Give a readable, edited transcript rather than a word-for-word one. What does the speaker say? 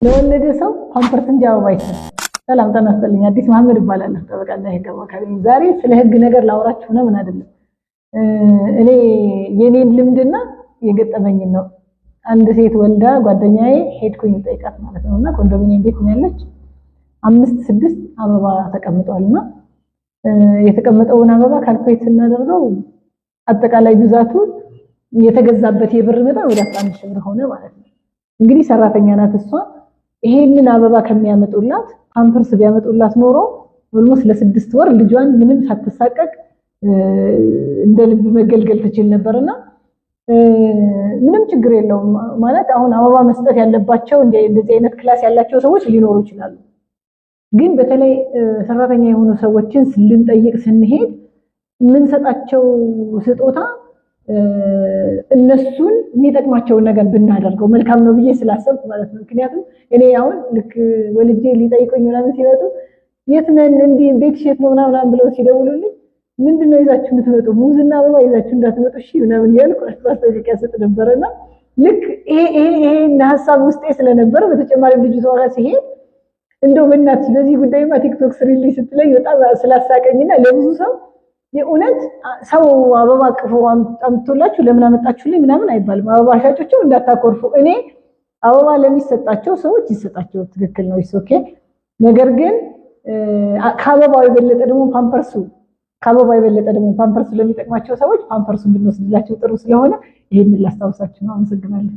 ለወለደ ሰው ፓምፐርስ እንጂ አበባ አይሰጥም። ሰላም ጤና ይስጥልኝ። አዲስ መሐመድ እባላለሁ፣ ጠበቃና የህግ አማካሪ። ዛሬ ስለ ህግ ነገር ላወራችሁ ነው። ምን አይደለም፣ እኔ የኔን ልምድና የገጠመኝን ነው። አንድ ሴት ወልዳ ጓደኛዬ ሄድኩኝ ጠይቃት ማለት ነውና ኮንዶሚኒየም ቤት ነው ያለች። አምስት ስድስት አበባ ተቀምጧልና የተቀመጠውን አበባ calculate ስናደርገው አጠቃላይ ብዛቱ የተገዛበት የብር መጠን ወደ 11 ሺህ ብር ሆነ ማለት ነው። እንግዲህ ሰራተኛ ናት እሷ። ይሄንን አበባ ከሚያመጡላት ፓምፐርስ ቢያመጡላት ኖሮ almost ለ6 ወር ልጇን ምንም ሳትሳቀቅ እንደ ልብ መገልገል ትችል ነበርና ምንም ችግር የለውም። ማለት አሁን አበባ መስጠት ያለባቸው እንደዚህ አይነት class ያላቸው ሰዎች ሊኖሩ ይችላሉ። ግን በተለይ ሰራተኛ የሆኑ ሰዎችን ልንጠይቅ ስንሄድ የምንሰጣቸው ስጦታ እነሱን የሚጠቅማቸውን ነገር ብናደርገው መልካም ነው ብዬ ስላሰብኩ ማለት ነው። ምክንያቱም እኔ አሁን ልክ ወልጄ ሊጠይቁኝ ምናምን ሲመጡ የት ነን፣ እንዲህ ቤትሽ የት ነው ምናምን ብለው ሲደውሉልኝ ምንድን ነው ይዛችሁ የምትመጡ? ሙዝና አበባ ይዛችሁ እንዳትመጡ እሺ ምናምን እያልኩ ማስጠንቀቂያ ሰጥ ነበረና ልክ ይሄ ይሄ ይሄን ሀሳብ ውስጤ ስለነበረ በተጨማሪም ልጅቷ ጋር ሲሄድ እንደው በእናትሽ በዚህ ጉዳይማ ቲክቶክ ስሪልኝ ስትለኝ በጣም ስላሳቀኝና ለብዙ ሰው የእውነት ሰው አበባ አቅፎ አምጥቶላችሁ ለምን አመጣችሁልኝ ምናምን አይባልም። አበባ ሻጮችም እንዳታኮርፉ። እኔ አበባ ለሚሰጣቸው ሰዎች ይሰጣቸው፣ ትክክል ነው፣ okay። ነገር ግን ከአበባው የበለጠ ደግሞ ፓምፐርሱ ለሚጠቅማቸው ሰዎች ፓምፐርሱን ብንወስድላቸው ጥሩ ስለሆነ ይሄንን ላስታውሳችሁ ነው። አመሰግናለሁ።